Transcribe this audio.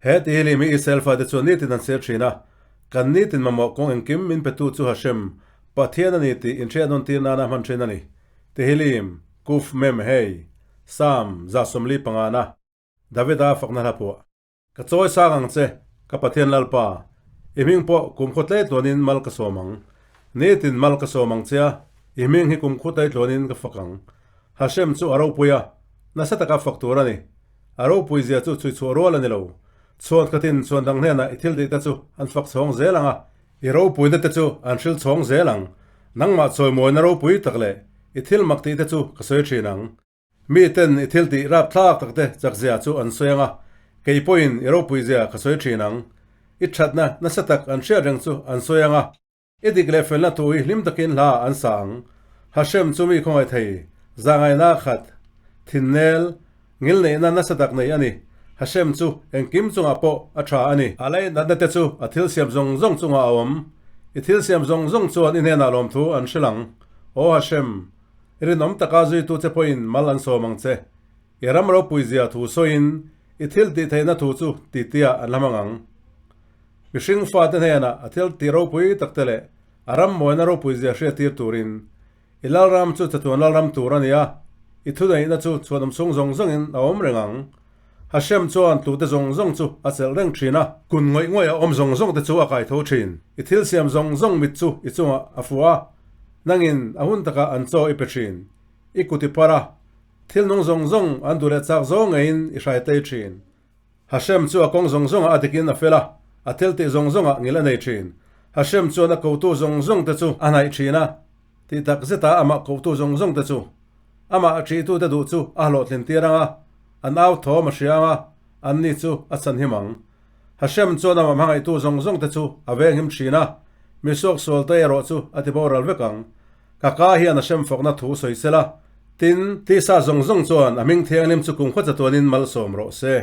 He Tehillim hi Israel fate chuan nitin an sel thin a, kan nitin mamawh kawng engkim min petu chu Hashem, Pathian a ni tih inhriat nawn tir nana hman thin a ni. Tehillim, Kuf Mem Hei, Psalm 145 na, Davida fakna hla phuah. Ka chawi sang ang che, ka Pathian Lalpa, i hming pawh kum khaw tlei tluanin mal ka sawm ang. Nitin mal ka sawm ang che a, i hming hi kum khaw tlei tluanin ka fak ang. Hashem chu a ropui a, nasa taka fak tur a ni. A ropui zia chu chhui chhuah rual a ni lo. Chhuan khatin chhuan dang hnenah i thil dihte chu an fak chhawng zel ang a, i ropuina te chu an hril chhawng zel ang. Nangmah chawimawina ropui tak leh i thil mak tihte chu ka sawi thin ang. Miten i thil tih rapthlak takte chakzia chu an sawi ang a, kei pawhin i ropuizia ka sawi thin ang. I thatna nasa tak an hriat reng chu an sawi ang a. I dik leh felna thu hi hlim takin hla an sa ang. Hashem chu mi khawngaih thei, zahngaihna khat, thinnel, ngilneihna nasa tak nei a ni. Hashem chu engkim chungah pawh a tha a ni. A lei natna te chu a thil siam zawng zawng chungah a awm. I thil siam zawng zawng chuan i hnenah lawmthu an hrilh ang. Aw Hashem, i rinawm taka zuitu che pawhin mal an sawm ang che. I ram ropuizia thu sawiin i thil tih theihna thu chu titiah an la hmang ang. Mihring fate hnenah a thil tih ropui tak te leh a ram mawina ropui zia hriattir turin i lalram chu chatuan lalram tur a ni a, i thuneihna chu chhuanawm chhung zawng zawngin a awm reng ang. Hashem chuan tlute zawng zawng chu a chelh reng thin a, kun ngawih ngawih a awm zawng zawng te chu a kai tho thin. I thil siam zawng zawng mit chu i chungah a fuh a, nangin a hun takah an chaw i pe thin. I kut i parh a, thil nung zawng zawng an duh leh chak zawng ngeiin i hrai tei thin. Hashem chu a kawng zawng zawngah a dikin a fel a, a thil tih zawng zawngah ngil a nei thin. Hashem chuan a kotu zawng zawng te chu a hnaih thin a, tih tak zetah amah kotu zawng zawng te chu amah a ṭihtute duh chu a hlawhtlin tir ang a, an au thawm a hria ang a, anni chu a chhan him ang. Hashem chuan amah hmangaihtu zawng zawng te chu a venghim thin a, mi suaksualte erawh chu a ti boral vek ang. Ka ka hian Hashem fakna thu sawi sela, tin, tisa zawng zawng chuan a hming thianghlim chu kum khaw chatuanin malsawm rawh se.